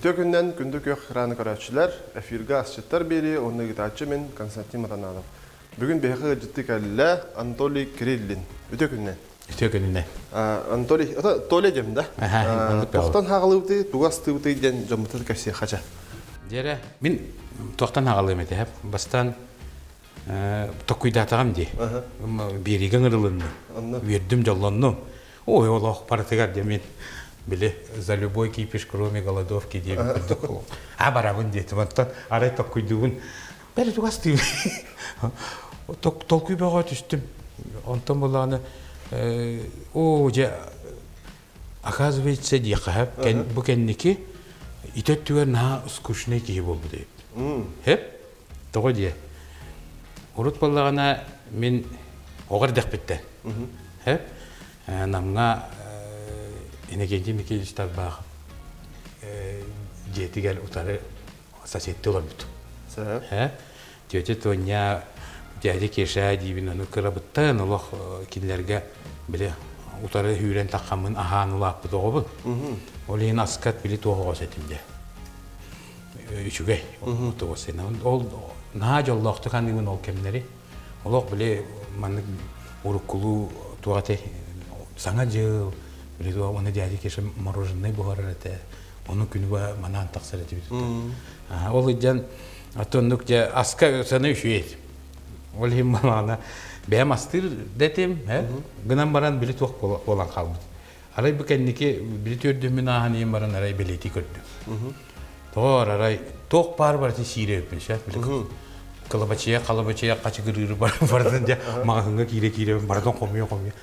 Үтүө күнүнэн күндү күөх экраны көрөөччүлэр, эфиргэ асчыттар биэрии уонна ыытааччы мин Константин Матананов. Бүгүн биһиэхэ ыалдьыттыы кэллэ Анатолий Кириллин. Үтүө күнүнэн. Үтүө күнүнэн. Анатолий, ата Толя диэм да? Тохтон хаҕалыыбытый, тугу астыыбытый диэн дьоммутун кэпсиэххэ чэ. Дьэрэ, мин туохтан хаҕалыым этэ, бастаан токкуйдаатаҕым дии. Биэриигэ ыҥырылынным. Үөрдүм, дьоллоннум. Ой, олох барытыгар дьэ мин били за любой кипиш, кроме голодовки диэбит курдук а барабын диэтим. Оттон арай токкуйдуубун бэри тугастыыбын. Толкуй бөҕө түстүм. Онтон булааны оо дьэ оказывается диэххэ бу кэнники ити өттүгэр наһаа скучный киһи буолбут эбит. Хэп Тоҕо диэ? Урут буоллаҕына мин оҕо эрдэхпиттэн һэ Намҥа Иннокентий Михайлович Тарбаахов дьиэтигэр утары соседтыы олорбутум. Һэ тетя Тоня, дядя Кеша диибин ону кырабыттан олох кинилэргэ били утары сүүрэн таххаммын аһаан улааппыт оҕобун. Ол иһин аскат били туох оҕос этим дьэ. үчүгэй ол наһаа дьоллоохтук аныыбын ол кэмнэри олох били маннык уруккулуу туох этэй саҥа дьыл били туох уонна дядя Кеша мороженое буһарар этэ ону күнү быһа манаан тахсар этибит ол ыдьан оттоннук дьэ аска сана үчүгэй ол иһин малаана бэйэм астыыр да этим гынан баран били туох буолан хаалбыт Арай бу кэнники били түөрдүммүн ааһан иһэн баран арай бэлиэтии көрдүм. Тоҕо арай туох баар барытын сиирэ эбиппин сөп били кылабачыйа халабачыйа хачыгырыыры барытын дьэ маҕаһыыҥҥа киирэ-киирэ барытын хомуйа-хомуйа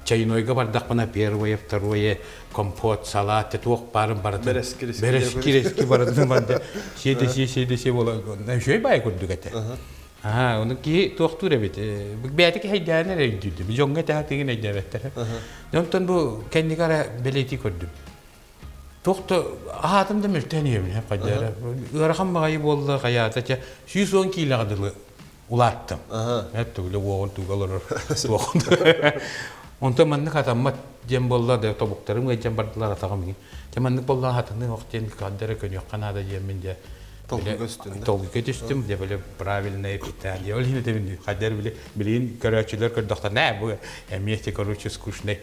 чайнойга бардахпына первое, второе, компот, салат, туох баарын барытын бэрэски барытын барда сиэдэ сиэ сиэдэ сиэ буола үчүгэй баай курдук этэ. Аа, ону киһи туохтуур эбит. Бэйэтэ киһи эрэ өйдүүрдүм. Дьоҥҥо этэ тыгын өйдөөбөттөр. Онтон бу кэнники эрэ бэлиэтии көрдүм. Туох да аһаатым да мөлтөөн иһэбин хайдара. Ыарахан баҕайы буолла хайаата чэ 110 киилэҕэ дылы улааттым. Эт тугу уоҕун туга олорор туох. Онтон маннык атаммат диэн буолла да тобуктарым ыалдьан бардылар атаҕым. Дьэ маннык буолла хатыны ох диэн каддара көнүөххэ наада диэммин дьэ Толкуйга түстүм да? Толкуйга түстүм, дьэ били правильное питание. Ол иһин этэбин хайдах били билигин көрөөччүлэр көрдөхтөрүнэ ээ бу эмиэ те короче скучный.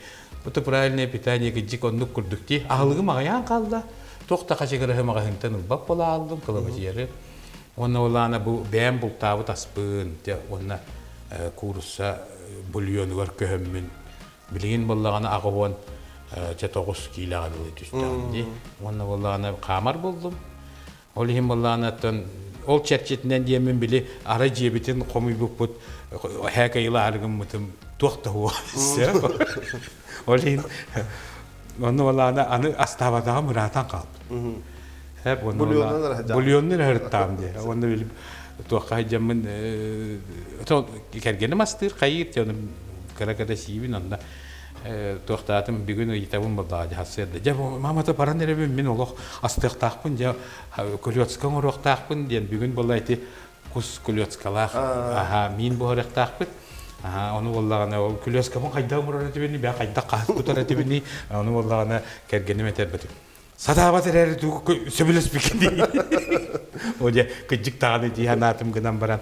Бу правильное питание кыдьык оннук курдук дии. Аһылыгым аҕыйаан хаалла. Туох да хачыгырыһы маҕаһыынтан ылбат буола ааллым, кылабачыйары. Уонна ол аана бу бэйэм бултаабыт аспын, дьэ уонна куурусса бульонугар көһөммүн Билигин буоллаҕына 80 чэ 9 киилэҕэ дылы түстэҕим дии. Уонна буоллаҕына хаамар буоллум. Ол иһин буоллаҕына оттон ол чэрчитинэн диэммин били арай дьиэбитин хомуйбуппут һээкэйилаары гыммытым туох да суох. Ол иһин онно буоллаҕына аны астаабатаҕым ыраатан хаалбыт. Хэп уонна бульоннун ыһырыттаам диэ. Уонна били туохха сылдьаммын кэргэним астыыр хайыыр дьэ ону кыра-кыра сиибин онно туохтаатым бүгүн ыйытабын буоллаҕа дьэ сарсыарда дьэ мамата баран эрэбин мин олох астыахтаахпын дьэ кулёцка оҥоруохтаахпын диэн бүгүн буолла ити кус кулёцкалаах аха миин буһарыахтаахпыт аха ону буоллаҕына ол күлүөскабын хайдах оҥорор этибиний бээ хайдах хаһыс тутар этибиний ону буоллаҕына кэргэним этэр Сатаабат эрээри тугу сөбүлэспиккин дии. О дьэ, кыдьык даҕаны дии санаатым гынан баран.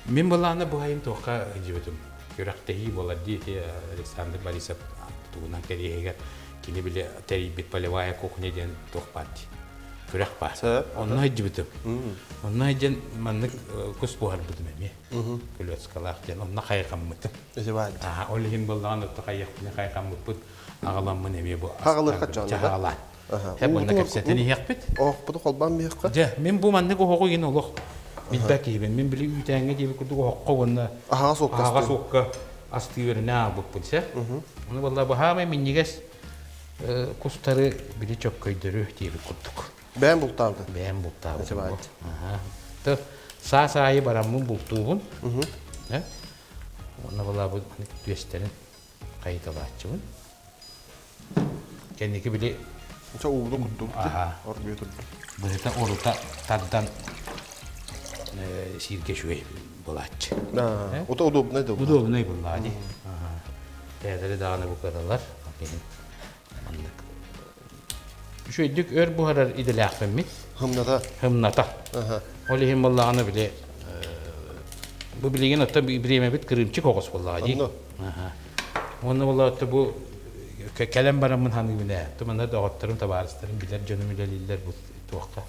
Мин былаана быһайын туохха дьибитим. Күрэхтэһии буолар дии ити Александр Борисов тугунан кэриэһигэр кини били тэрийбит полевая кухня диэн туох баар дии. Күрэх баар. Онно сылдьыбытым. Онно сылдьан маннык кус буһарбытым эмиэ. Күлүөскалаах диэн онно хайҕаммытым. Ол иһин буоллаҕына хайыахпыны хайҕаммыппыт аҕаламмын эмиэ бу чаһаалаан. Һэ уонна кэпсэтэн иһиэхпит. Оһохпуту холбоон биһиэххэ. Дьэ, мин бу маннык оһоҕу иһин олох билбэт киһибин. Мин били үүтээҥҥэ диэбит курдук оһоххо уонна аһаҕас уокка аһаҕас уокка астыы үөрэнэ аалбыппын сэ. Ону буолла баһаамай минньигэс кустары били чөккөйдөрү диэбит курдук. Бэйэм бултаабытым. Бэйэм бултаабытым. Аха. Саас аайы бараммын бултуубун. Уонна была түөстэрин хайыталааччыбын. Кэнники били Ча ууну куттубут оргуйа турду. Быһыта орута тардан сииргэ үчүгэй буолааччы. Ото удобнай да Удобнай буоллаа дии. Бэйэлэри даҕаны бу кыралар. Маннык. Үчүгэйдик өр буһарар идэлээхпин мин. Хымната. Хымната. Ол иһин буоллаҕына били бу билигин оттон бириэмэбит кырыымчык оҕус буоллаҕа дии. Уонна буолла бу кэлэн бараммын ханыыбын ээ. Тумана доҕотторум, табаарыстарым, билэр дьонум үлэлииллэр бу туохха.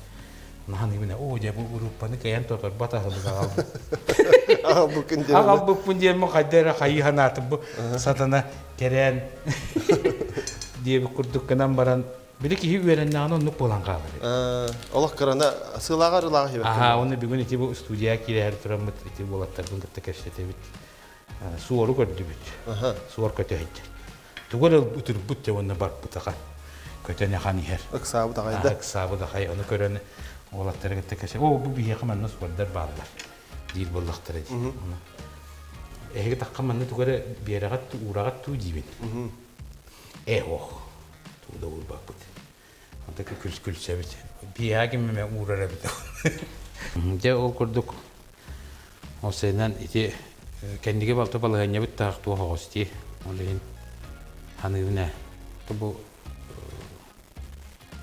Ханыыбын ээ. Оо, дьэ бу группаны кыайан тоторбот аһылык аҕалбыт. Аҕалбыккын диэн. Аҕалбыппын диэммин хайда эрэ хайыы санаатым бу сатана кэрээн диэбит курдук гынан баран били киһи үөрэннэҕинэ оннук буолан хаалар эбит. Олох кырана сыалааҕар ылааҕа иһибэт. Аһаа, уонна бүгүн ити бу студияҕа киирээри тураммыт ити уолаттарбын кытта кэпсэтэбит. Суору көрдүбүт. Суор көтө сылдьар. Тугу эрэ ытырбыт дьэ уонна барбытаха. Көтөн ахан иһэр. Ыксаабыт аҕай да. Ыксаабыт аҕай. Ону көрөн уолаттары кытта кэпсэ. Оо, бу биһиэхэ манна суордар бааллар диир буоллахтара дии. Эһиги тахха манна тугу эрэ биэрэҕит уураҕыт туу диибин. Э ох, тугу да уурбаппыт. Онто күл күлсэбит. Биэһэ ким эмэ уурар эбит. Дьэ ол курдук ол сайынан ити кэнниги балта балаһыанньабыт таах туох оҕус дии. Ол иһин ханыыбын ээ. Бу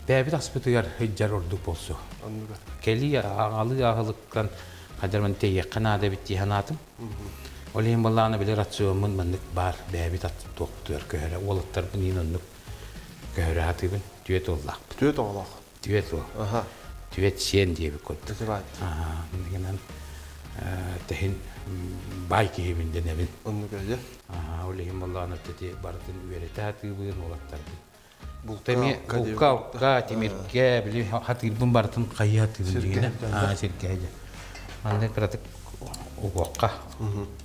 Бэйэбит аспытыгар сылдьар ордук буолсу. Кэлии аҕалыы аһылыктан хайдарман тэйиэххэ наада эбит дии санаатым. Ол иһин балаана били рациоммун маннык баар бэйэбит туохпутугар көһөрө уолаттарбын иин оннук көһөрө сатыыбын. Түөт уоллаахпыт. Түөт оҕолоох. Түөт уол. Түөт сиэн диэбит курдук. Аха. Тэһин баай киһибин дэнэбин. Оннук эйэ. Ол иһин балаана барытын үөрэтэ сатыыбын уолаттарбын. Булка, укка, тимиргэ, били хатыырбын барытын хайыы хатыыбын дигинэ. Аа, сиргэ дьэ. Манна кыратык угуохха.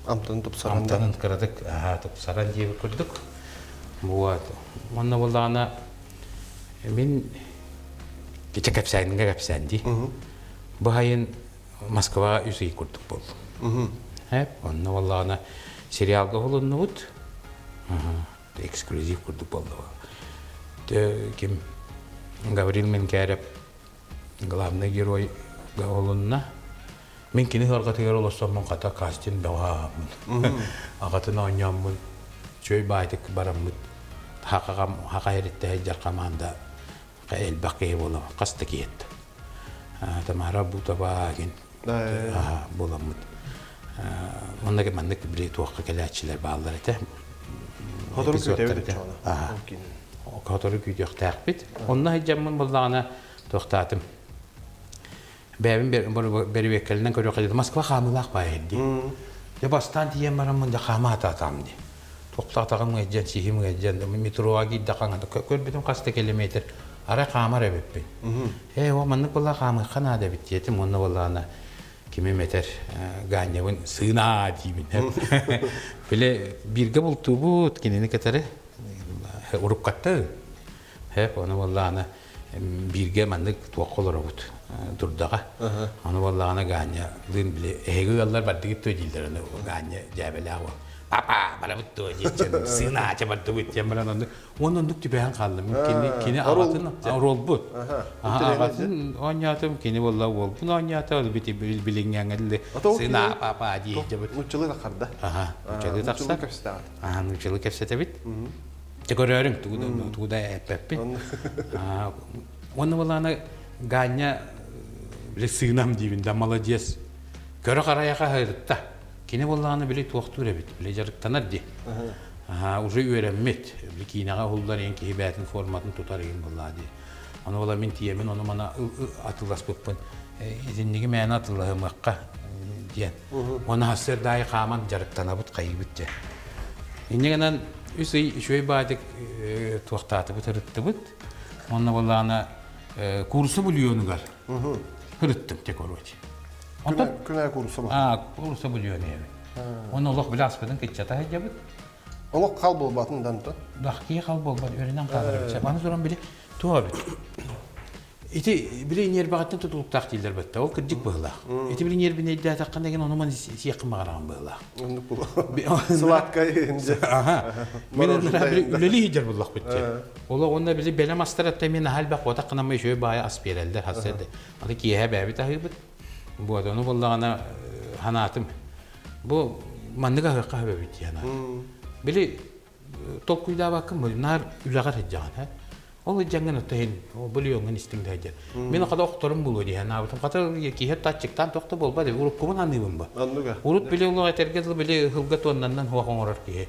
Амтанын тупсаран. Амтанын кыратык аха тупсаран диэбит курдук. Вот. Манна буоллаҕына мин кичэ кэпсээниҥэ кэпсээн дии. Бу сайын Москваҕа үс ый курдук буоллум. Эп, онно буоллаҕына сериалга уһулуннубут. Эксклюзив курдук буолла. Ким Гаврил Менкээрев главный герой олунна. Мин кини ыарҕатыгар олорсоммун хата кастинг бөҕө Аҕатын оонньооммун чөй баайтык бараммыт хака эриттэ сылдьар команда элбэх киһи буола хас да киһи этте. Тамара Бутова гин буоламмыт. Онно маннык били туохха кэлээччилэр бааллар этэ. Хотору күүтэбит Хотору күүтүөхтээхпит. Онно сылдьаммын буоллаҕына туохтаатым. Бэйэбин бэрэбиэркэлэнэн көрүөххэ Москва хаамыылаах баайа дии. Дьэ бастаан тиийэн бараммын дьэ хаама атаатаам дии. Туохтаатаҕым ыалдьан, сиһим ыалдьан, метроға киирдэ хаҥата көрбүтүм хас да километр арай хаамар эбиппин. Ээ, о маннык буолла хаамыахха наада эбит диэтим уонна буоллаҕына кимим этэр Гаанньабын сыынаа диибин. Били бииргэ бултуубут кинини кытары уруккатта Хэп, ону буоллаҕына бииргэ маннык туохха олоробут турдаҕа. Ону буоллаҕына Гаанньалыын били эһиги ыаллар бардыгыт дуо дииллэр ону Гаанньа дьээбэлээх уол. Папа, барабыт дуо диэн сыынаача бардыбыт диэн баран оннук уонна оннук түбэһэн хааллым. Кини кини аҕатын оруолбут. Аҕатын оонньоотум, кини буолла уолбун оонньоото, бити билиҥҥээҥҥэ дылы сыына папа дии дьабыт. Нууччалыы тахарда. Аха, нууччалыы тахсар. Аха, нууччалыы кэпсэтэбит. Дьэ көрөөрүҥ, тугу да, тугу да эппэппин. Уонна буоллаҕына Ганя били сыынам диибин да молодец. Көрө харайаха сырытта. Кини буоллаҕына били туохтуур эбит, били дьарыктанар дии. Аха, уже үөрэммит. Били киинэҕэ уһуллар иһин киһи бэйэтин форматын тутар иһин буоллаҕа дии. Ону буола мин тиийэммин ону мана атыыласпыппын итинниги мээнэ атыылаһымыахха диэн. Уонна сарсыарда аайы хааман дьарыктанабыт, хайыыбыт дьэ. Инньэ гынан үс ый үчүгэй баадык туохтаатыбыт, ырыттыбыт. Уонна буоллаҕына курсу бульонугар ырыттым те короче. Онтон күнэ курса А, курса бульону эбит. Уонна олох билэ аспытын кыччата сылдьабыт. Олох хал буолбатын да онтон. Бахкии хал буолбат, үөрэнэн хаалар эбит. Аны туран били туох эбит. Ити били ньиэрбэҕиттэн тутулуктаах дииллэр бэтте. Ол кырдьык быһыылаах. Ити били ньиэрбини өйдөөтөххүнэ деген ону маны сиэххин баҕараҕын быһыылаах. Сладкай Аха. Мин үлэлии сылдьар буллахпыт дьэ. Олох уонна били бэлэм астар мен аһа элбэх буотах гынан үчүгэй баайы ас биэрэллэр хасса Аны киэһэ бэйэбит аһыыбыт. Буот ону буоллаҕына ханаатым. Бу маннык аһыахха сөбөбүт диэн. Били толкуйдаабаккын наар үлэҕэр сылдьаҕын. Ол ыдьаҥҥын отто иһин бөлүйөҥҥүн истиҥ да дьэ. Мин хата охторум булуо дии санаабытым. Хата киһи таччыктаан тохто буолбат уруккубун аныыбын ба. Урут били олох этэргэ дылы били ыһылга туоннаннан хуох оҥорор киһи.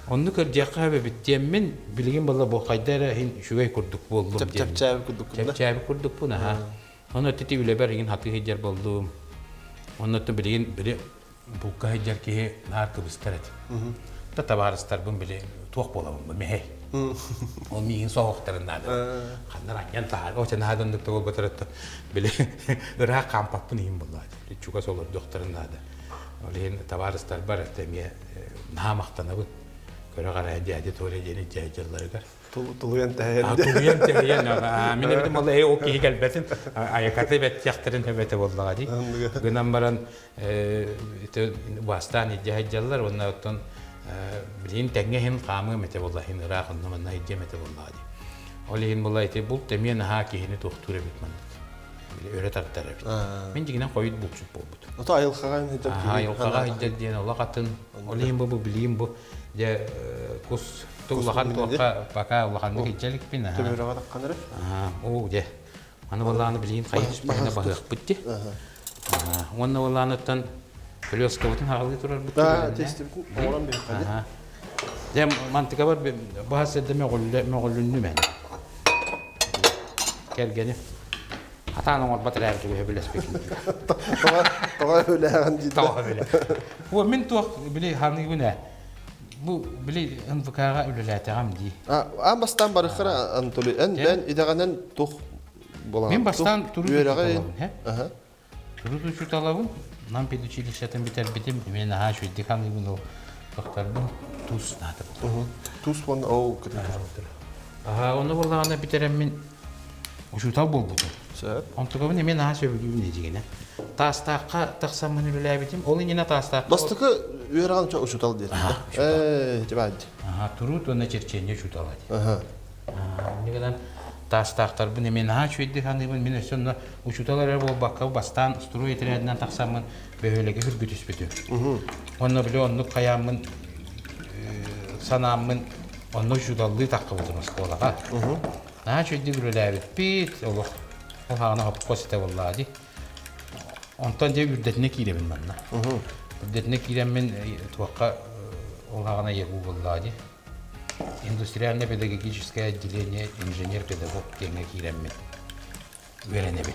Онну көрдиэххэ эбит диэммин билигин балла бу хайда эрэ иһин үчүгэй курдук буоллум диэн. Чэпчээби курдукпун да. Чэпчээби курдукпун аха. Ону тити үлэбэр игин хатыы сылдьар боллум. Онно билигин били булка сылдьар киһи наар кыбыстар этим. Да табаарыстарбын били туох буолабын бу мэһэй. Ол миигин соһуохтарын наада. Ханна анньан таһаар. О, наһаа да оннук да буолбатар били ыраах хаампаппын иһин буоллаа. Чугас олордуохтарын наада. Ол иһин табаарыстарбар это эмиэ наһаа махтанабын. Көрө қарай дядя Толя диэни дьайдьалларыгар. Тулуйан тэһийэн. Тулуйан тэһийэн. Мин эбитим ол ол киһи кэлбэтин айакаты бэттиэхтэрин эбэтэ буоллаҕа дии. Гынан баран убаастаан илдьэ сылдьаллар уонна оттон билигин тэҥҥэ иһин хаамыам этэ буолла иһин ыраах онно манна илдьиэм этэ буоллаҕа дии. Ол иһин буолла ити булт эмиэ наһаа киһини туохтуур эбит маннык. Өрө тардар эбит. Мин дьиҥинэн хойут булчут буолбут. Ото айылҕаҕа сылдьар киһи. Айылҕаҕа сылдьар диэн олох атын. Ол иһин бу билиим бу дьэ кус улахан туохха пока улаханнык илдьэ иликпин. Төбөрөҕө тахханары. Оо дьэ Аны балааны билигин хайа түспэһинэ баһыахпыт дии. Уонна балааныттан плескабытын хаҕалыы турарбыт. Да, тестибитин оҥорон биһиэхэ. Дьэ, мантыкабар баһа сирдэ мөҕүллүннүм эн. Кэргэни. Хатаан оҥорбот эрээри тугу сөбүлэспиккин. Тоҕо өлөөҕүн диир. Тоҕо өлө. Бу мин туох били ханыыбын ээ. Бу били НВК-ҕа үлэлээтэҕим дии. Аан бастаан барыххара Анатолий, эн бэйэн идэҕинэн тух буолаҕын? Мин бастаан турут учууталабын, һэ? Турут учууталабын, Нам педучилищетын бүтэрбитим, мен наһаа үчүгэйдик ханыыбын ол тохторбун туус наада буолар. Туус уонна ол Аха, ону буоллаҕына бүтэрэммин учуутал буолбутум. Сөп. Онтукабын эмиэ наһаа сөбүлүүбүн дьигинэ. Таастаахха тахсаммын үлэлээбитим. Ол иннинэ Таастаахха... Бастакы үөрэҕин учуутал диэтин да? Ээ, тибаадь. Аха, туруут уонна черчение учуутала дии. Аха. Инньэ гынан таастаахтарбын эмиэ наһаа үчүгэйдик саныыбын. Мин өссө онно учуутал эрэ буолбакка бастаан строй отрядынан тахсаммын бөһүөлэги үргүтүспүтүм. Онно били оннук хайааммын санааммын онно учууталлыы таххыбытым оскуолаҕа. Наһаа үчүгэйдик үлэлээбиппит, олох ол хаҕана хоппо ситэ буоллаҕа дии. Онтон дьэ үрдэтинэ киирэбин манна. Үрдэтинэ киирэммин туохха ол хаҕана ЕГУ буоллаҕа дии. Индустриально-педагогическое отделение инженер-педагог диэҥҥэ киирэммин үөрэнэбин.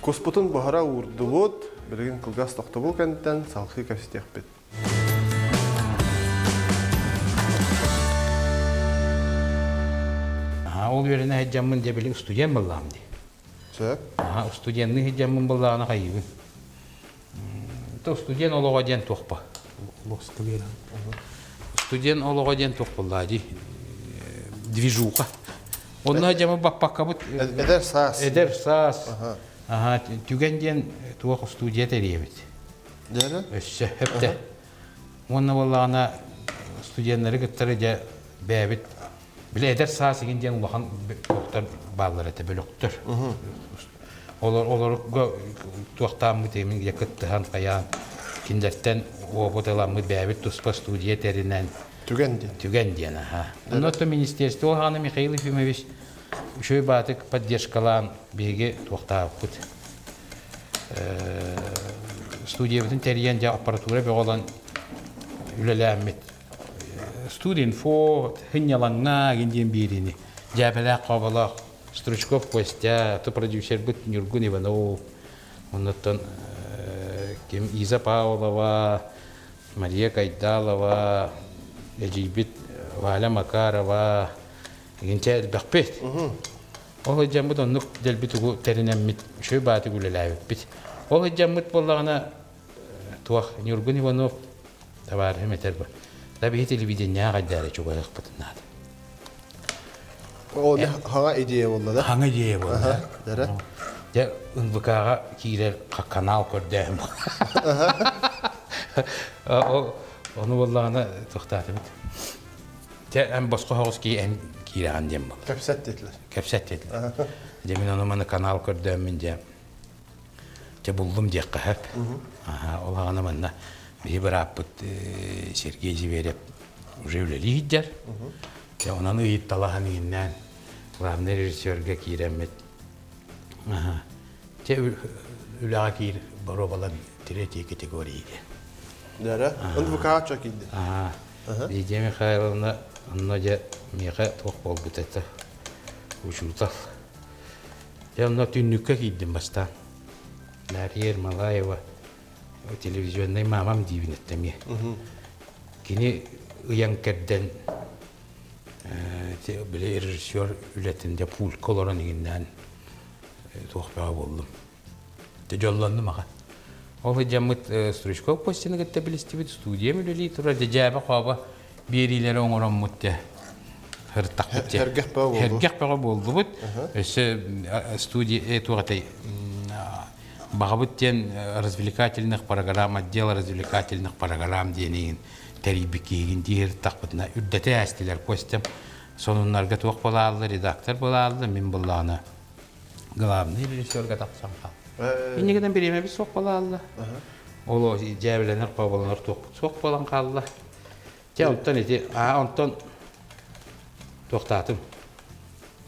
Куспутун буһара уурдубут, билигин кылгас тохтобул кэнниттэн салхыы кэпсэтиэхпит. Ол үөрэнэ сылдьаммын дьэ били студент буоллаҕым дии. Сөп. Студенныы сылдьаммын буоллаҕына хайыыбын. То студент олоҕо диэн туохпа? Студент олоҕо диэн туох буоллаа дии? Движуха. Онно дьэ баппаккабыт. Эдэр саас. Эдэр саас. Аха, түгэн диэн туох студия тэрийэбит. Дьэ Өссө хөптө. Уонна буоллаҕына студеннары кыттары дьэ бэйэбит били эдэр саас игин диэн улахан туохтар бааллар этэ бөлөхтөр. Олор олорго туохтааммыт эмин дьэ кыттыһан хайаан кинилэртэн опыт ыламмыт бэйэбит туспа студия тэринэн Түгэн диэн. Түгэн диэн аха. Онно министерство хаана Михаил Ефимович үчүгэй баатык поддержкалаан биһиги туохтаабыппыт. Студиябытын тэрийэн дьэ аппаратура бөҕө ылан үлэлээммит. Студинфо, сынньалаҥҥа гин диэн биэриини дьээбэлээх хооболоох Стручков Костя, то продюсербыт Ньургун Иванов, оннуттан ким Иза Павлова, Мария Кайдалова, эдьиийбит Валя Макарова, Игинчэ элбэхпит. Ол сылдьаммыт оннук дэлби тугу тэринэммит, үчүгэй баатык үлэлээбиппит. Ол сылдьаммыт буоллаҕына туох Ньургун Иванов табаарыһым этэр бу. Да биһи телевидениеҕа хайдаары чугаһыахпытын наада. Ол хаҥа идея буолла да? Хаҥа идея буолла. Дьэ НВК-ҕа киирэр канал көрдөөһүн Ону буоллаҕына туохтаатыбыт. Дьэ, эн босхо соҕус киһи эн киирэҕин диэн буолла. Кэпсэт диэтилэр. Кэпсэт диэтилэр. Дьэ, мин ону маны канал көрдөөммүн дьэ, дьэ буллум диэххэ сөп. Аха, ол аҕана манна биһи бырааппыт Сергей Зверев. уже үлэлии сылдьар. Дьэ, онон ыйытталаһан иҥиннээн главный режиссерга киирэммит Дьэ, үлэҕэ киир боруобалан третьей категории диэн. Дьэ, НВК чо киирди. Лидия Михайловна онно дьэ миэхэ туох буолбут этэ учуутал. Дьэ онно түннүккэ киирдим бастаан. Дарья Ермолаева телевизионнай мамам диибин этэ эмиэ. Кини ыйан кэрдэн били режиссер үлэтин дьэ пультка олорон иҥиннээн туох бөҕө буоллум. Дьэ дьоллоннум ахан. Ол сылдьаммыт Стручков Костяны кытта билистибит, студиям үлэлии турар, дьэ дьээбэ-хообо биэриилэри оҥороммут дьэ ырыттахпыт дьэ. Сэргэх бөҕө буоллубут. Сэргэх бөҕө буоллубут. Өссө студия туох этэй баҕабыт диэн развлекательных программ, отдел развлекательных программ диэн тэрийбит киһигин дии ырыттахпытына үрдэтэ ээстилэр Костям сонуннарга туох буолаалла, редактор буолаалла, мин буллаҕына главный режиссерга тахсан хаалла. Иннигинэн бириэмэбит суох буолаалла. Ол дьээбэлэнэр, хооболонор туохпут суох буолан хаалла. Дьэ, онтон ити, аа, онтон туохтаатым.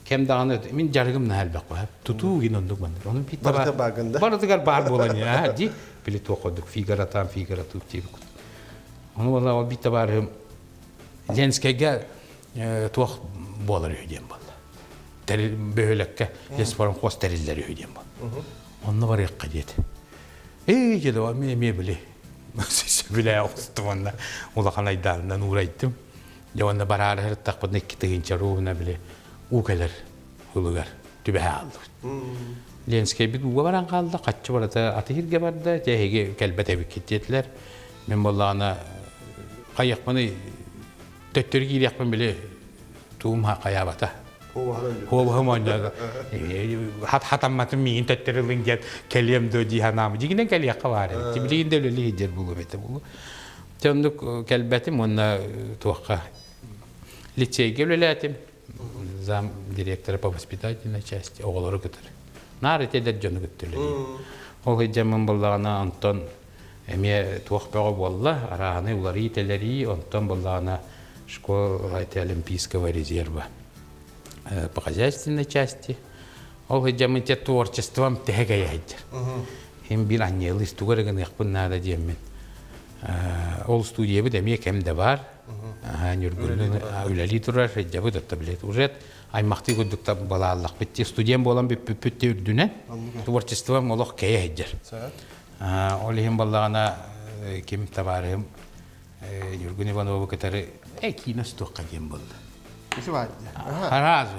Кэм даҕаны мин дьарыгым наһаа элбэх баар. Тутуу гин оннук маннык. Онон бит Барыта баагында. Барытыгар баар буолан аа, ди били туох курдук фигаратаан фигаратук диэбит. Ону буолла ол бит табаарыһым Ленскэйгэ туох буолар үһү диэн буолла. Бөһүөлэккэ леспромхоз тэриллэр үһү диэн буолла. Онно барыахха диэт. Эй, дьэ, эмиэ эмиэ били сөбүлээ оҕустум уонна улахан айдаанынан уурайдым. Дьэ уонна бараары сырыттахпытына 2000 ровно били уу кэлэр ылыгар түбэһэ хааллыбыт. Ленскэйбит ууга баран хаалла, хаччы барыта аты иһиргэ барда, дьэ эһиги кэлбэт эбиккит диэтилэр. Мин буоллаҕына хайыахпыный төттөрү киириэхпин били туум хайаабата. Хуобаһым оонньоото. Хат хатамматым миигин төттөрү ылыҥ диэн кэлиэм дуо дии санаам. Дьиҥинэн кэлиэххэ баар эбит. Билигин да үлэлии сылдьар буолуом этэ буолуо. Дьэ оннук кэлбэтим уонна туохха лицейгэ үлэлээтим. Зам директора по воспитательной части оҕолору кытары. Наар ити эдэр дьону кытта үлэлиим. Ол сылдьаммын буоллаҕына онтон эмиэ туох бөҕө буолла, арааһынай уларыы-тэлэрии, онтон буоллаҕына школа это Олимпийского резерва по хозяйственной части. Ол сылдьаммын те творчеством тэһэ кэйэ сылдьар. Хим биир анньыалыыс тугу эрэ гыныахпын наада диэммин. Ол студиябыт эмиэ кэм да баар. Ньургуннун үлэлии турар, сылдьабыт, отто билет уже аймахтыы курдук балааллахпыт. Студент буолан бүппүппүт үрдүнэн творчеством олох кэйэ сылдьар. Ол иһин буоллаҕына ким табаарыһым Ньургун Иванову кытары киинэ устуохха диэн буолла. Араас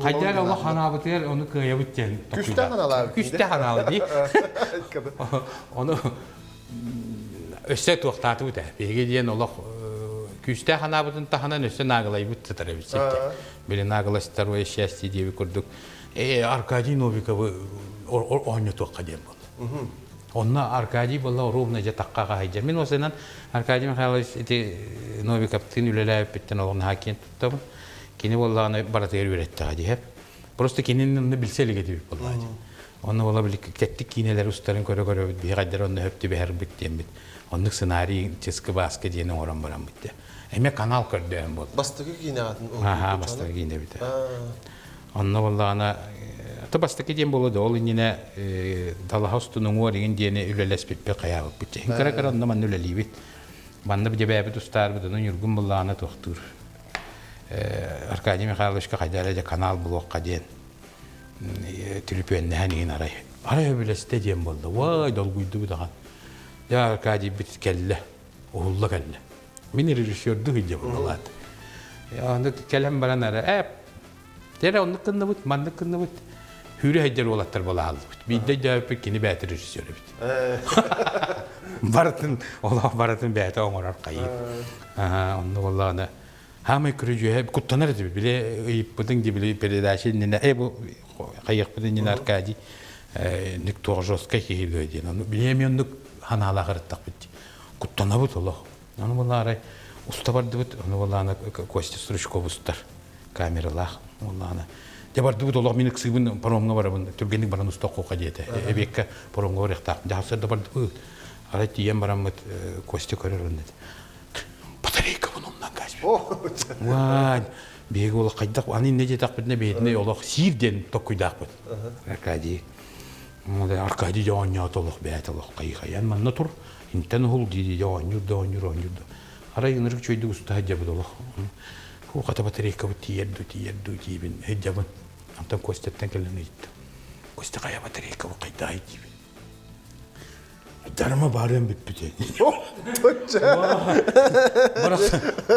Хайдах олох ханаабытыгар ону кыайабыт диэн Күстээх ханаалаабыт. Күстээх ханаалы дии. Ону өссө туохтаатыбыт ээ. Биһиги диэн олох күүстээх ханаабытын таһынан өссө наагалайбыт сытар эбит. Били наагалас второе счастье диэби курдук Аркадий Новиковы оонньотуохха диэн буолла. Онно Аркадий буолла ровно дьэ тахха хаһайдьа. Мин осынан Аркадий Михайлович ити Новиковтыын үлэлээбиппиттэн олох наһаа киэн туттабын. Кини буоллаҕына барытыгар үөрэттэҕэ диһэп. Просто кинини онно билсэ илик этибит буоллаҕа дии. Онно буола били тэттик киинэлэр устарын көрө-көрөбүт биһи хайдары онно хөп түбэһэрбит диэммит. Оннук сценарий чыскы-бааскы диэн оҥорон бараммыт дии. Эмиэ канал көрдөөн буолла. Бастакы киинэҕитин Аха, бастакы киинэбит. Онно буоллаҕына ата бастакы диэн буолуо да ол иннинэ далаһа устун уҥуор иҥин диэни үлэлэспиппит хайаабыппыт. Иһин кыра-кыра онно манна үлэлиибит. Манна дьэбээбит устаарбыт, ону Ньургун буоллаҕына туохтуур. Аркадий Михайловичка хайда эрэ дьэ канал булуохха диэн түлүпүөннэһэн иһин арай. Арай өбүлэстэ диэн буолла. Уай, долгуйдубут ахан. Дьэ Аркадийбит кэллэ, уһулла кэллэ. Мин режиссердуу сылдьабын буолаат. Аны кэлэн баран эрэ, ээ, Дьэ оннук гынныбыт, маннык гынныбыт. Хүүрэ сылдьар уолаттар буолааллыбыт. Биирдэ өйдөөбүппүт кини бэйэтэ режиссер эбит. Барытын, олох барытын бэйэтэ оҥорор хайыы. Онно буоллаҕына, хаамай көрүдьүөһэ куттанар этибит. Били ыйыппытыҥ дии били передача иннинэ, э бу хайыахпыт иннинэ Аркадий ник туох жесткай киһи дуо диэн. Ону били эмиэ оннук ханаалаах ырыттахпыт дии. Куттанабыт олох. Ону буоллаары уста бардыбыт, ону буоллаана Костя Стручков устар. камералаах уоллаана. Дьэ бардыбыт олох мин ыксыыбын паромҥа барабын түргэнник баран устуохха диэтэ. Эбиэккэ паромҥа барыахтаах. Дьэ сарда бардыбыт. Арай тиийэн бараммыт Костя көрөр онно. Уай, биһиги олох хайдах аны иннэ диэтэхпитинэ бэйэтинэ олох сиир диэн токкуйдаахпыт. Аркадий. Аркадий дьэ оонньоото олох бэйэтэ олох хайы-хайан манна тур, интэн уһул дии дии оонньуур да оонньуур оонньуур да. Арай ынырык үчүгэйдик уста сылдьабыт олох. Фу, хата батарейкабыт тиийэр дуу, тиийэр дуу диибин сылдьабын. Онтон Костяттан кэлэн ыйыттым. Костя хайа батарейкабыт хайдаай диибин. Дарма баарыан бүппүтэ.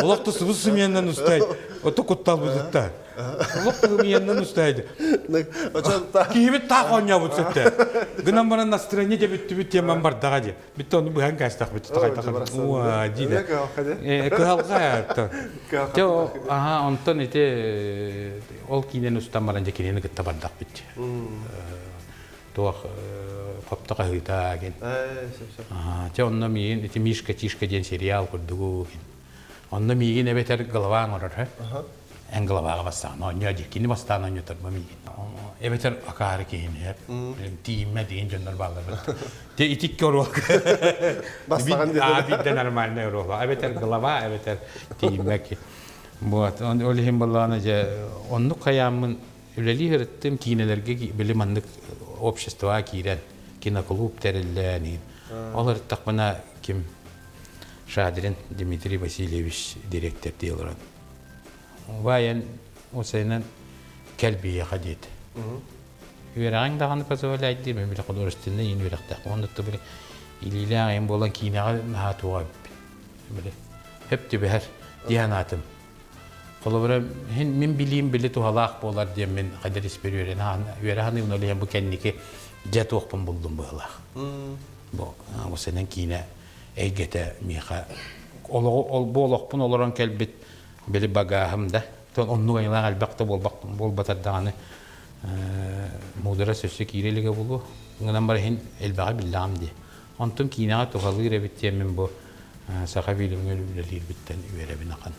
Олох да субус сымыйаннан устай. Ото кутталбытытта. Олох да сымыйаннан устайды. Киһибит таах оонньообут сөптө. Гынан баран настроение дьэ бүттүбүт диэн бардаҕа дии. Бүттэ ону быһан кээстэхпит. Уа диде. Кыһалҕа. Те аха онтон ити ол киинэн устан баран дьэ кинини кытта бардахпыт. Туох хопто хаһыыта ген. Чэ онно миигин ити Мишка Тишка диэн сериал курдугу ген. Онно миигин эбэтэр голова оҥорор эн головаҕа бастаан оонньоо диир кини бастаан оонньоторбо миигин эбэтэр акаары киһини тиийиммэ деген дьоннор бааллар те итикки оруолга бастаан биирдэ нормальный оруола эбэтэр голова эбэтэр тиийиммэ вот ол иһин буоллаҕына дьэ оннук хайааммын Үлэлии сырыттым, киинэлэргэ били маннык обществоҕа киирэн, киноклуб тэриллэн, ол ырыттахпына ким Шадрин Дмитрий Васильевич дириэктэрдии олорон убайын усайынан кэл биһиэхэ диэт. Үөрэҕиҥ даҕаны позволяет диир, мен били художественнай иин үөрэхтээх. Онно били илиилээх айан буолан киинэҕэ наһаа туоҕа эбиппин. Били хөп түбэһэр диэн аатым. Холобура, мин билиим били туһалаах буолар диэн мин хайдар испэр үөрэ саныыбын, ол иһин бу кэнники дьэ туохпун буллум быһыылаах. Бу осенен киинэ эйгэтэ миэхэ олоҕу бу олохпун олорон кэлбит били багааһым да оннук айылаах элбэх да буолбатар даҕаны муударас өссө киирэ илигэ буолуо. Гынан баран иһин элбэҕи биллэҕим дии. Онтон киинэҕэ туһалыыр эбит диэммин бу саха фильмҥэ үлэлиирбиттэн үөрэбин ахан.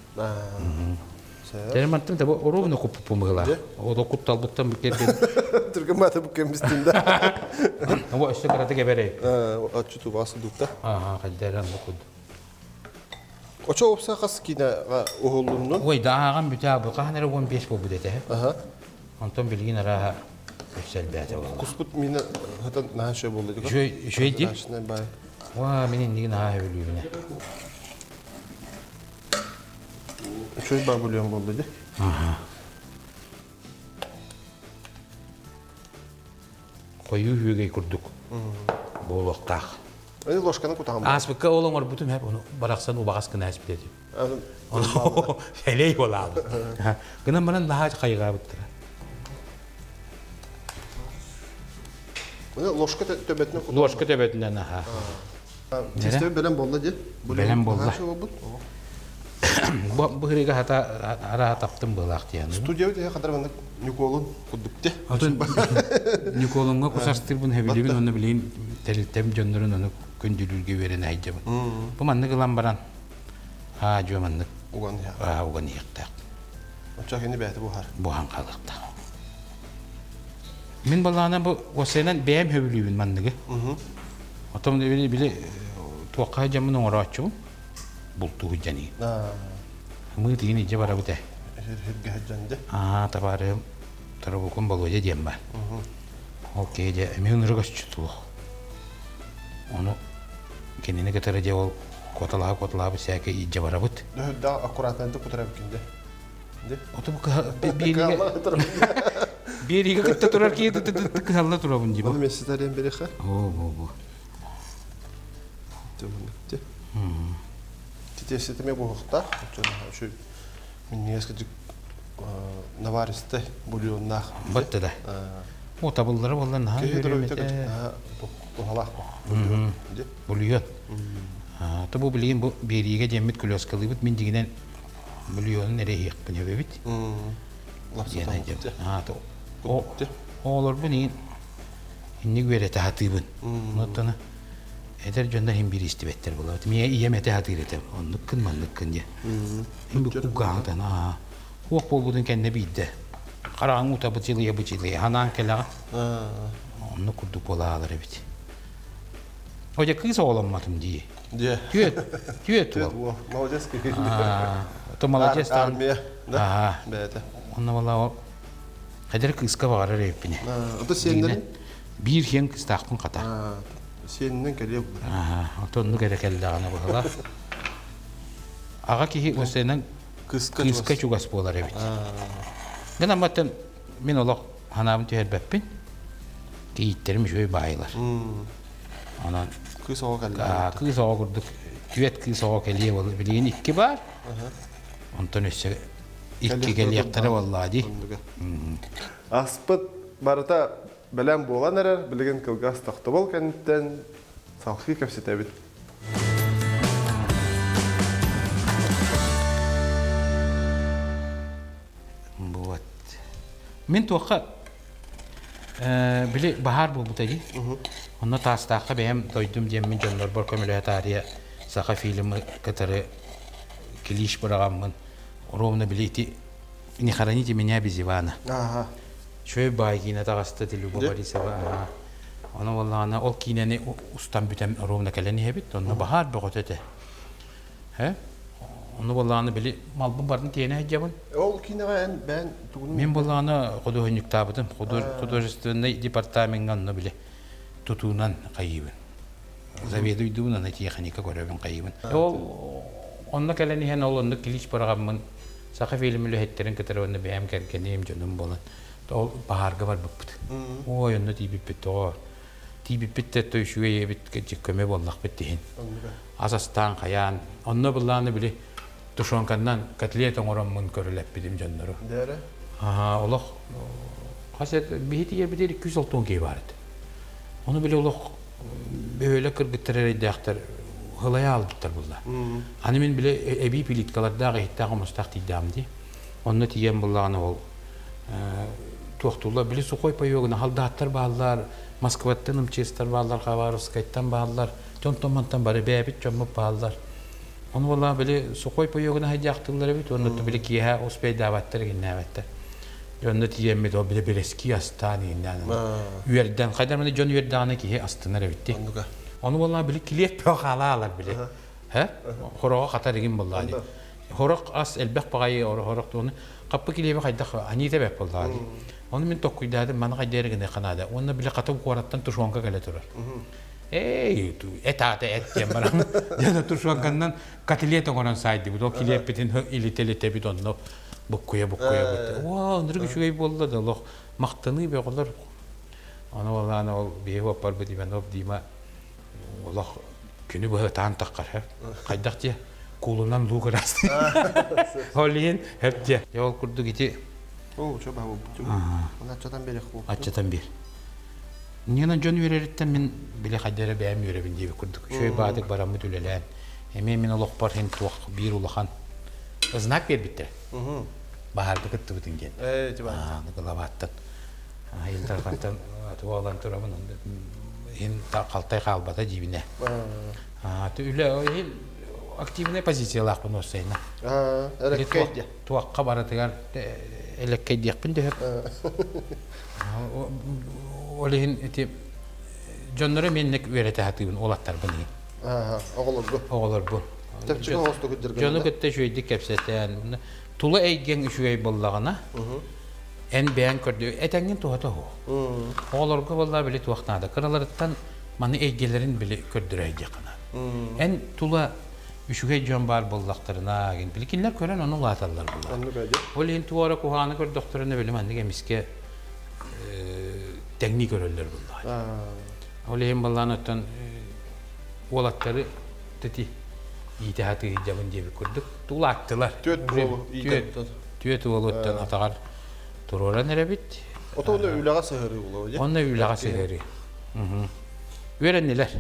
Тэрим аттым таба оруобуна куппуппун быһылаах. Ото кутталбыттан бу кэргэн. Түргэн баата бу кэмбистин да. Бу өссө кыратык эбэрэй. Отчу тубаас дукта. Аха, хайдара бу куд. Очо опса хас киинэҕэ уһуллуннун? Ой, дааҕан бүтэ бу хаһан эрэ 15 буолбут этэ. Аха. Онтон билигин арааһа өссө элбээтэ буолла. Куспут миинэ хатан наһаа үчүгэй буолла дии. Үчүгэй үчүгэй дии. Бай. Уа, мин иннигин наһаа сөбүлүүбүнэ. Үчүгэй баа бульон буолла дии. Аха. Хойуу үөгэй курдук буолуохтаах. Аны ложканы кутаҕын. Ааспыкка ол оҥорбутум һэп ону барахсан убаҕас гына испит этим. Элей буолаабыт. Гынан баран наһаа хайҕаабыттара. Ложка төбөтүнэн Ложка төбөтүнэн аха. Тесте бэлэм буолла дии. Бэлэм буолла. Бу быһырыга хата араha таптым быылаах диэн. Студия тиһэ хатар маннык Ньукуолун курдук те. Отun Ньукуолуҥҥа кусастыырбын хэбилибин онно билигин тэрилтэм дьоннорун ону күндүлүүргэ үөрэнэ сылдьабын. Бу маннык ылан баран аа дьуо маннык уган аа уган иһиэхтээх. Оччо кини бэйэтэ буһар. Буһан хаалыахтаах. Мин балаана бу осенан бэйэм хөбүлүүбүн манныгы. Отон били били туохха дьаммын оҥорооччубун бултуу сылдьан Ымыы тигин илдьэ барабыт ээ. Сиргэ сылдьан дьэ. Аа табаарыһым Тарабукун Болуодьа диэн баар. Ол киһи дьэ эмиэ ынырык өсчүт Ону кинини кытары дьэ ол куоталаһа куоталаһа сээкэ илдьэ барабыт. Дөһүрдээх аккуратнайдык кутар эбиккин дьэ. Оту биэриигэ биэриигэ кытта турар киһи кыһалла турабын дии. Оны месситарен береха. О бу бу. Титеситиме буһухта. Минньигэс кыдьык наваристай бульоннаах. Батта да. О табыллара буолла наһаа үөрүм этэ. Туһалаах бульон. Бульон. То бу билигин бу биэриигэ диэммит күлүөскалыыбыт мин дьиҥинэн бульонун эрэ иһиэхпин эбэбит. Оҕолорбун иин инник үөрэтэ сатыыбын. Оттон эдэр дьоннор иһин биир истибэттэр буолабыт. Миэ ийэм этэ сатыыр этэ. Оннуккун манныккын диye. Иһин кугаатан аа. Хуох буолбутун кэннэ биирдэ. Хараҕыҥ ута бычылыйа бычылыйа ханаан кэлэҕин. Оннук курдук буолаалар эбит. Одя кыыс оҕоломмотум дии. Дьэ. Түөт, түөт Түөт уол. уол. Молодец киһи. То молодец даҕаны. Армия, да? Бэйэтэ. Онно буолла эдэр кыыска баҕарар эбиппин. Ото сиэннэрин? Биир сиэн кыыстаахпын хата. Сиэнинэн кэлиэ Ото оннук эрэ кэллэҕинэ быһыла. Аҕа киһи осенан кыыска чугас буолар эбит. Гынан баттан мин олох ханаабын түһэрбэппин. Кийииттерим үчүгэй баайылар. Онон кыыс оҕо кэллэ. Кыыс оҕо курдук түөт кыыс оҕо кэлиэ буолла. Билигин икки баар. Онтон өссө икки кэлиэхтэрэ буоллаа дии. Аспыт барыта бэлэм буолан эрэр. Билигин кылгас тохтобул кэнниттэн салхыы кэпсэтэбит. Вот. Мин туохха били баһаар буолбута дии. Онно Таастаахха бэйэм дойдум диэммин дьоннорбор көмөлөһө таарыйа саха фильмы кытары клич быраҕаммын ровно били ити «Не хороните меня без Ивана». Үчүгэй баай киинэ таҕыста ити Люба Борисова. Аха. Ону буоллаҕына ол киинэни устан бүтэн ровно кэлэн иһэбит. Онно баһаар бөҕөтө этэ. Э? Ону буоллаҕына били малбын барын тиэнэ сылдьабын. Ол киинэҕэ эн бэйэн тугун Мин буоллаҕына худуоһунньуктаабытым. Художественнай департамеҥҥа онно били тутуунан хайыыбын. Заведуйдуубун, аны тиэхиньикэ көрөбүн хайыыбын. Ол онно кэлэн иһэн ол оннук клич быраҕаммын Саха фильм үлэһиттэрин кытары уонна бэйэм кэргэним, дьонум буолан ол баһаарга барбыппыт. Ой, онно тиийбиппит тоҕо тиийбиппит да үчүгэй эбит көмө буоллахпыт диһин. Ас астаан хайаан, онно былааны били тушенканнан котлет оҥороммун көрүлэппитим дьоннору. Дээрэ? Аха, олох хас биһи тиийэрбитигэр 260 киһи баар этэ. Ону били олох бөһүөлэк кыргыттар эрэйдээхтэр һылайа аалбыттар булла. Аны мин били эбии плиткалардаах иһиттээх хомустаах тиийдэҕим дии. Онно тиийэн буллаҕына ол туохтууллар били сухой паёгына халдааттар бааллар, Москваттан МЧСтар бааллар, Хабаровскайтан бааллар, дьонтон мантан бары бэйэбит дьоммут бааллар. Ону буоллаҕа били сухой паёгына хайдьаахтыыллар эбит уонна били киэһэ успейдаабаттар игиннээбэттэр. Дьонно тиийэммит ол били бэрэскии астаан игиннээн үөрдэн хайдах эмэ дьон үөрдэҕинэ киһи астынар эбит дии. Ону буоллаҕа били килиэп бөҕө хаалаалар били. Һэ? Хороҕо хатар игин буоллаҕа дии. Хорох ас элбэх баҕайы хорох туону хаппы килиэби хайдах аньыыта бэт буоллаҕа дии. Ону мин токкуйдаатым маны хайдах эрэ гыныахха наада. Уонна били хата куораттан тушенка кэлэ турар. Эй, эт аата эт диэн баран дьэ тушенканнан котлет оҥорон саайдыбыт. Ол килиэппитин илитэ-илитэбит онно буккуйа-буккуйа. Уа, ынырык үчүгэй буолла да олох махтаныы бөҕөлөр. Ону буоллаҕына ол биһиги уоппарбыт Иванов Дима олох күнү быһа ытаан таххар хайдах дьэ куулунан луук ыраастыы ол иһин хөп дьэ ол курдук ити Оо, чо баһа буолбут. Оны аччатан биэриэх буолбут. Аччатан биэр. Нина дьон үөрэриттэн мин били хайда эрэ бэйэм үөрэбин диэбит курдук. Үчүгэй баатык бараммыт үлэлээн. Эмиэ мин олохпор иһин туох биир улахан знак биэрбиттэрэ. Баһаарга кыттыбытын диэн. Ээ, ити баар. Главаттан. Ил Дархантан туолан турабын иһин халтай хаалбата диибинэ. Үлэ иһин активнай позициялаахпын уоссайна. Элэккэй Туохха барытыгар элэккэйдиэхпин дөһөп. Ол иһин ити дьоннору менник үөрэтэ сатыыбын уолаттарбын иһин. Оҕолоргу. Оҕолорбун. Чэпчэки оҕостук Дьону кытта үчүгэйдик кэпсэтэн, тула эйгэҥ үчүгэй буоллаҕына, эн бэйэҥ көрдүү этэҥҥин туһата оһо. Оҕолорго буоллаа били туох наада. Кыраларыттан маны эйгэлэрин били көрдөрө диэххэ наада. Эн тула үчүгэй дьон баар буоллахтарына, били кинилэр көрөн ону улааталлар буоллар. Ол иһин туора куһаҕаны көрдөхтөрүнэ били маннык эмискэ тэҥнии көрөллөр буоллаҕа. Ол иһин баллаан оттон уолаттары тити иитэ сатыы сылдьабын диэбит курдук тулааттылар. Түөрт уолу иитэн. Түөрт уолуттан атаҕар туруоран эрэбит. Ото онно үлэҕэ сыһыарыы буолуо Онно үлэҕэ сыһыарыы. Үөрэннилэр.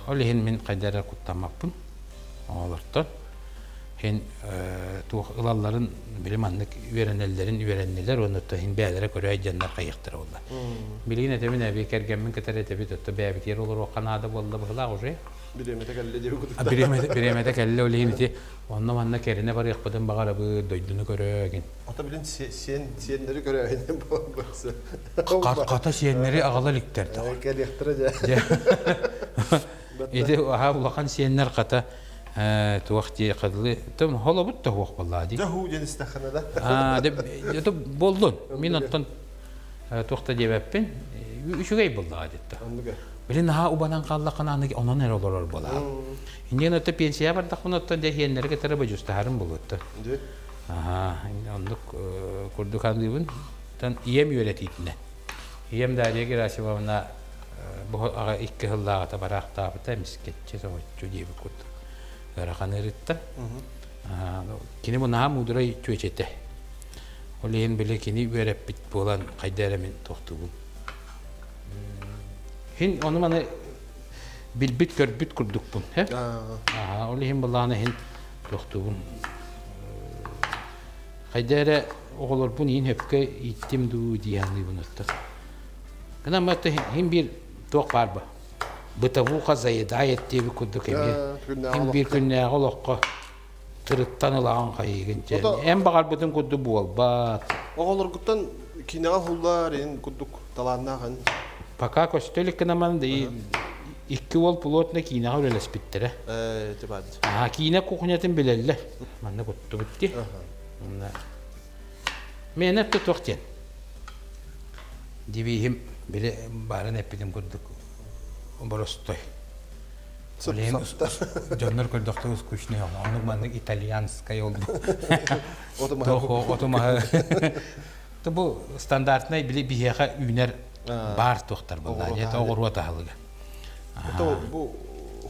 Ол иһин мин хайда эрэ куттаммаппын оҕолортон. Иһин туох ылалларын били маннык үөрэнэллэрин үөрэннилэр уонна иһин бэйэлэрэ көрө дьоннор хайыахтара буолла. Билигин этэбин эби кэргэммин кытары этэбит отто бэйэбитигэр олоруохха наада буолла быһылаах уже. Бириэмэтэ кэллэ диэбит курдук. Бириэмэтэ кэллэ ол иһин ити онно манна кэринэ барыахпытын баҕарабыт дойдуну көрө Ата билин сиэн сиэннэри көрөөһүнэн буолбасы. Хата сиэннэри аҕала иликтэр Кэлиэхтэрэ дьэ. Ити аһа улахан сиэннэр хата туох дии хадылы тым холобут да хуох боллаа дии. Дьэ диэн истэххинэ да. Аа дэ боллун. Мин оттон туох да диэбэппин. Үчүгэй боллаа дитта. Билин наһаа убанан хааллаххына аны онон эрэ олорор буолаа. Инньэ отто пенсия бардахпына оттон дьэ иһиэннэри кытары бодьустаһарым буолуотта. Аха, оннук курдук аныыбын. Тан ийэм үөрэтиитинэн. Ийэм Дарья Герасимовна бу аҕа икки сыллааҕыта бараахтаабыта эмискэччи соһуччу диэбит курдук ыарахан ыарыытта. Кини бу наһаа муударай чүөчэтэ. Ол иһин били кини үөрэппит буолан хайда эрэ мин тохтуубун. Хин ону маны билбит көрбүт курдукпун. Ол иһин былаана иһин тохтуубун. Хайда эрэ оҕолорбун иин хөпкө ииттим дуу дии саныыбын оттон. Гынан барта хин биир туох баар ба. Бытовуха заедает диэбит курдук эмиэ. Хин биир күннээҕи олоххо тырыттан ылаҕын хайыгын дьэ. Эн баҕарбытын курдук буолбат. Оҕолоргуттан киинэҕэ уһуллар ин курдук талааннаах эн. Пока көстө илик гынаман икки уол плотно киинэҕэ үлэлэспиттэрэ. Ээ, Аа, киинэ кухнятын билэллэр. Манна куттубут дии. Миэнэ өттө туох диэн. Дивиһим били баарын эппитим курдук боростой. Дьоннор көрдөхтө скучный оннук маннык итальянскай ол отумаһы бу стандартнай били биһиэхэ үүнэр баар туохтар буолла это оҕуруот аһылыга бу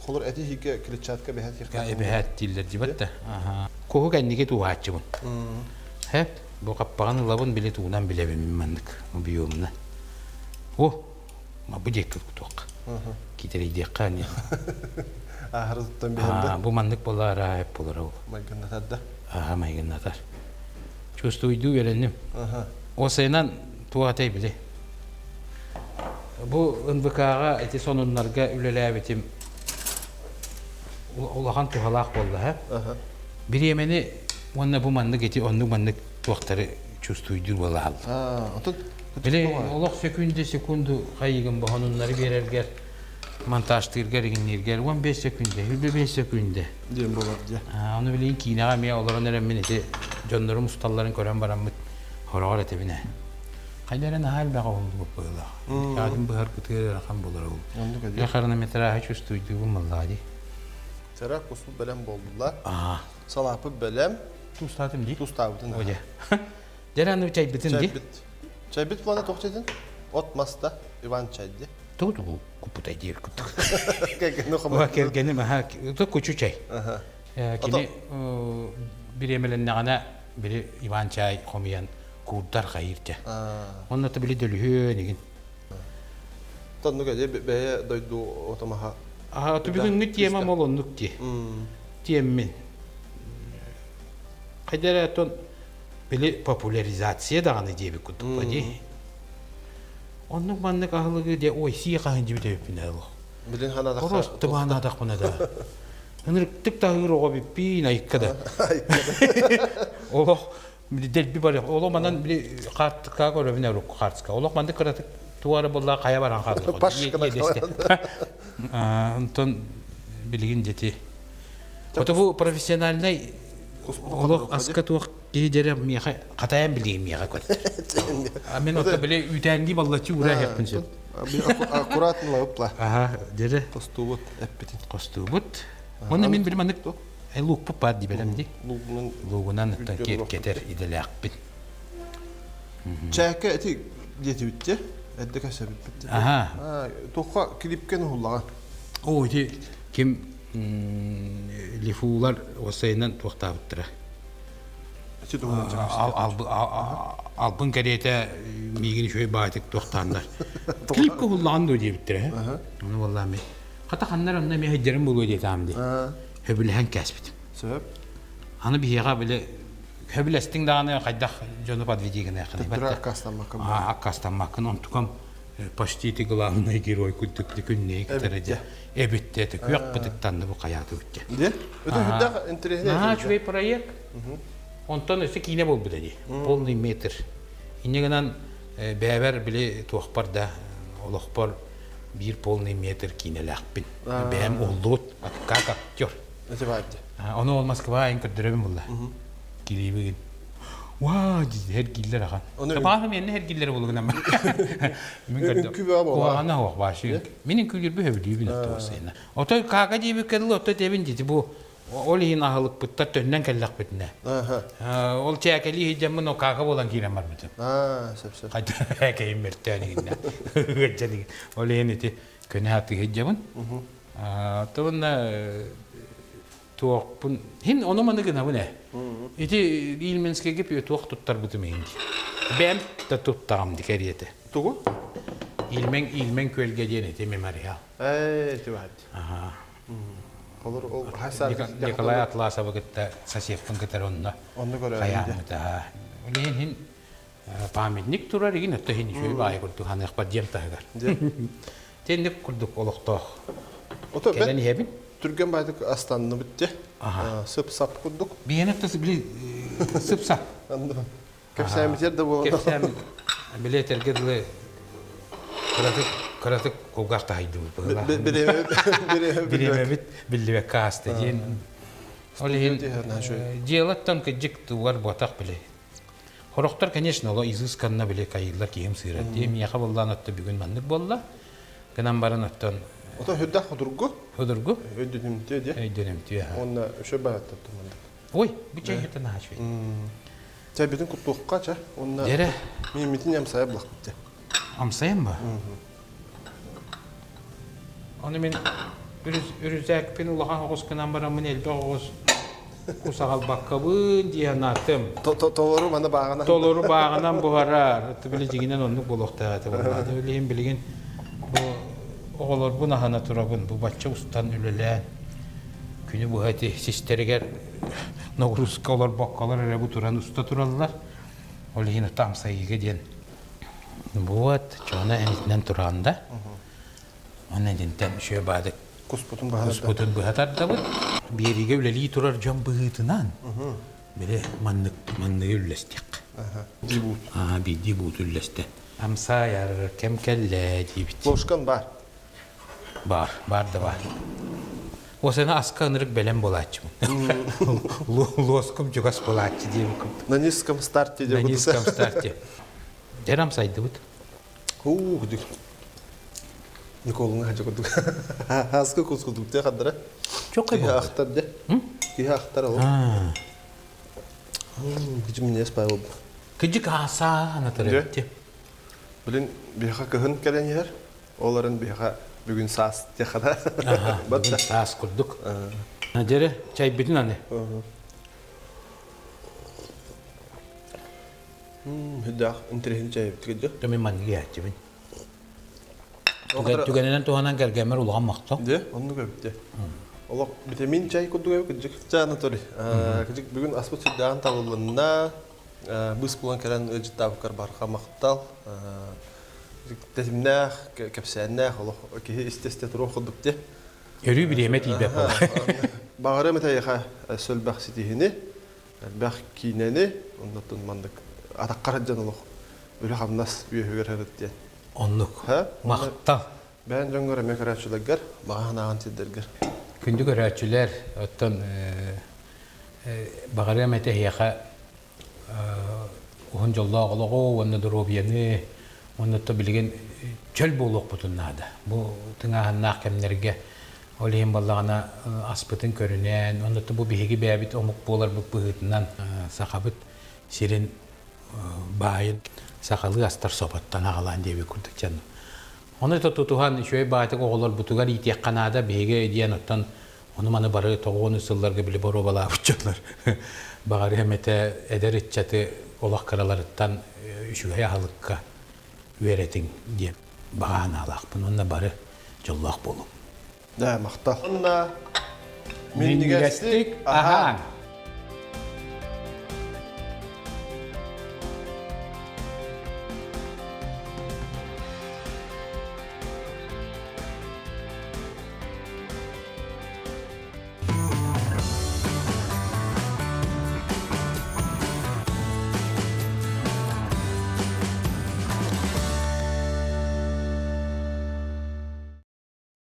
холор эти иһигэ клетчатка бэһэт эбэһэт дииллэр дибэт да куһу кэнники тууһааччыбын хэп бу хаппаҕын ылабын били туунан билэбин маннык объемна о бу диэки кутуохха китэриидиэххэ ани Аһары туттан биһэрдэ. Бу маннык буолар эп болар ол. Майгыннатар да. Аха майгыннатар. Чувствуйдуу үөрэнним. Осайынан туох этэй били. Бу НВК-ҕа ити сонуннарга үлэлээбитим улахан туһалаах буолла. Бириэмэни уонна бу маннык ити оннук маннык туохтары чувствуйдуур буолааллар. Били олох секунду секунду хайыгын боһонуннары биэрэргэр монтажтыыргар игиннииргэр 15 секунда, 25 секунда. Диэн буолар дьэ. Ону билигин киинэҕэ эмиэ олорон эрэммин ити дьоннорум усталларын көрөн бараммыт хороҕор этэбин ээ. Хайда эрэ наһаа элбэх оһоллубут быһыылаах. Каадым быһар кытыыр ыарахан буолар ол. Оннук хронометражы чувствуйдуубун маллаа дии. Сара куспут бэлэм буолла. Салааппыт бэлэм. Тустаатым дии. Тустаабытын. О дьэ. Дьэ аны чайбытын дии. Чайбыт. Чайбыт плана туох чайдын? От маста Иван чайды. Тугу тугу куппутай диир курдук. Кэргэним хомойдо. Кэргэним аха кучу чай. Кини бириэмэлэннэҕинэ били Иван чай хомуйан куурдар хайыыр дьэ. Онно били дөлүһүөн игин. Тоннук эдэ бэйэ дойду отомаха. Аха бүгүҥҥү тема мол оннук ти. Тиэммин. Хайдара тон били популяризация даҕаны диэбит курдук дии. Оннук маннык аһылыгы де ой сии хаһын дьибит эбиппин олох. Билин ханаадахха. Просто банаадахпына да. Ынырыктык таһыыр оҕо биппиин айыкка да. Олох дэлби барых. Олох манан били хаартыска көрөбүн урукку хаартыска. Олох маннык кыратык туара буолла хайа баран хаалла. Онтон билигин дети. Ото бу профессиональный олох аска туох киһи дьэрэ миэхэ хатайан билигин миэхэ көр. Мен ото били үүтээннии баллаччы уура иһэппин сөп. Аккуратно лапла. Аха, дьэрэ. Хостуубут эппитин. Хостуубут. Уонна мин били маннык луукпут баар дибэлэм ди. Луугунан киэркэтэр идэлээхпин. Чээкэ ити диэтибитте. Эрдэ кэсэбиппит. Аха. Туохха клипкен уһуллаҕа. О, ити ким лифулар осайынан туохтаабыттара. Албын кэриэтэ миигин үчүгэй баайтык туохтааннар. Клипка уһуллаҕын дуо диэбиттэрэ. Ону буоллаа ми. Хата ханнар онно эмиэ сылдьарым буолуо диэтаам дии. Хөбүлэһэн кээспитим. Сөп. Аны биһиэхэ били хөбүлэстиҥ даҕаны хайдах дьону подведи гыныаххыный. Төттөрү аккаастаммаккын. Аккаастаммаккын. Онтукам почти ты главный герой курдук күннэйи кытары дьэ эбиттэ это күөх бытыктанны бу хайааты үттэ. Де? Өтө хүрдээх интэриэһинэй. Наһаа үчүгэй проект. Онтон өссө киинэ буолбута дии. Полный метр. Инньэ гынан бэйэбэр били туохпар да олохпор. Биир полный метр киинэлээхпин. Бэйэм уһуллубут, как актер. Ити баар дии. Ону ол Москва айан көрдөрөбүн булла. Килиибигин. Ваа, эргиллэр ахан. Табааһым энне эргиллэр булугунан. Мин көрдüm. Үҥкүү бөҕө буолла. Куһаҕана суох башы. Мин үҥкүүлүүрбү сөбүлүүбүн оттуосайна. Отой каага диэбиккэ дылы отто тэбин дити бу ол иһин аһылыкпыттар төннөн кэллэхпитинэ. Ол чээкэлии сылдьаммын ол каака буолан киирэн барбытым. Сөп сөп. Хайда кэйим мөлтөөн игиннэ. Ыгыджан игин. Ол иһин ити көнө атыы сылдьабын. Оттон туохпун хин ону маны гынабын ээ. Ити Ильменскэйгэ туох туттарбытым иһин дии. Бэм да туттаҕым ди кэриэтэ. Тугу? Ильмең Ильмең күөлгэ диэн ити мемориал. Ээ, ити баар. Аха. Олор ол Николай Атласовы кытта соседпын кытары онно Онно көрөөрү. хайааммыта. Ол иһин иһин памятник турар игин өттө иһин үчүгэй баайы курдук ханыахпар диэм таһыгар. Тенник курдук олохтоох. Ото Кэлэн иһэбин. Түргэн баайдык астанныбыт те. Сып-сап курдук. Биһиэн өттө били сып-сап. Кэпсээмитер да буолан. Кэпсээмит. Били этэргэ дылы кыратык кыратык кулгаах таһыйдыбыт быһыылаах. Бириэмэбит биллибэккэ ааста диэн. Ол иһин дьыалаттан кыдьык тугар буотах били. Хорохтор, конечно, оло изысканно били кайыллар киһим сыырар дии. Миэхэ буоллаан отто бүгүн маннык буолла. Гынан баран оттон Ото хүрдэх худургу. Худургу. Өйдөнүмтүө дии. Өйдөнүмтүө. Онна өшө бараттар туманнык. Ой, бу чай хэтэн аһачвей. Чайбытын куттуохха ча. Онна Дere. Мииммитин амсайа булахпыт. Амсайын ба? Оны мен үрүзээкпин улахан оҕус гынан бараммын элбэх оҕус кусаҕалбаккабын дии санаатым. Толору маны бааҕынан. Толору бааҕынан буһарар. Били дьиҥинэн оннук буолуохтаах этэ буоллаҕа. Билигин билигин бу оҕолорбун аһана турабын. Бу бачча устан үлэлээн күнү быһа ити систэригэр нагрузка олорбокколор эрэ бу туран уста тураллар. Ол иһин амсайыыга диэн вот чоно эмитинэн туран да Уонна итинтэн үчүгэй баадык куспутун куспутун быһа тардабыт. Биэриигэ үлэлии турар дьон быһыытынан били маннык манныгы үллэстиэххэ. Биирдии буут. Аа, биирдии буут үллэстэ. Амсайар кэм кэллэ диибит. Ложкан баар. Баар, баар да баар. Осена аска ынырык бэлэм буолааччыбын. Луоскум чугас буолааччы диэбит курдук. На низком старте На низком старте. Дьэр амсайдыбыт. Уух дик. Николуҥа хадьа курдук. Аска кускудук те хаддара. Чоккай Киһи ахтар де. Киһи ахтар ол. Кыжым минес пай болду. Кыжык ааса анатыр Билин биһиэхэ кыһын кэлэн иһэр. Оларын биһиэхэ бүгүн саас техада. Бүгүн саас курдук. Дьэрэ, чайбытын аны. Үрдээх интэриэһин чэйэбит дьэ. Мин маннык иһээччибин. Түгэнинэн туһанан кэргэммэр улахан махтал. Дьэ, оннук эбит дьэ. Олох витамин чай курдук эбит кырдьык. Чэ, Анатолий, кырдьык бүгүн аспыт сүрдээҕин табыллынна. Быыс булан кэлэн ыалдьыттаабыккар барҕа махтал. Тэтимнээх, кэпсээннээх олох киһи истэ-истэ туруох курдук дьэ. Өрүү бириэмэ тиийбэт буолар. Баҕарыам этэ эйиэхэ сөлбөх ситиһини, элбэх киинэни, оннуттан маннык атаххар сылдьан олох үлэ-хамнас үөһүгэр сырыт диэн. Оннук. Махтал. Бэйэн дьоҥҥор эмиэ көрөөччүлэргэр, баҕа санааҕын сирдэргэр. Күндү көрөөччүлэр, оттон баҕарыам этэ эһиэхэ уһун дьоллоох олоҕу уонна доруобуйаны уонна билигин чөл буолуохпутун наада. Бу тыҥааһыннаах кэмнэргэ Ол иһин буоллаҕына аспытын көрүнэн, онно бу биһиги бэйэбит омук буоларбыт быһыытынан сахабыт сирин баайын сахалыы астар сопоттон аҕалаан диэбит курдук дьон. Ону это тутуһан үчүгэй баайтык оҕолорбутугар иитиэххэ наада биһиги диэн оттон ону маны бары тоҕуону сылларга били боруобалаабыт дьоннор баҕарыам этэ эдэр ыччаты олох кыраларыттан үчүгэй аһылыкка үөрэтиҥ диэн баҕа санаалаахпын уонна бары дьоллоох буолуҥ. Да, махтал. Уонна минньигэстик аһааҥ!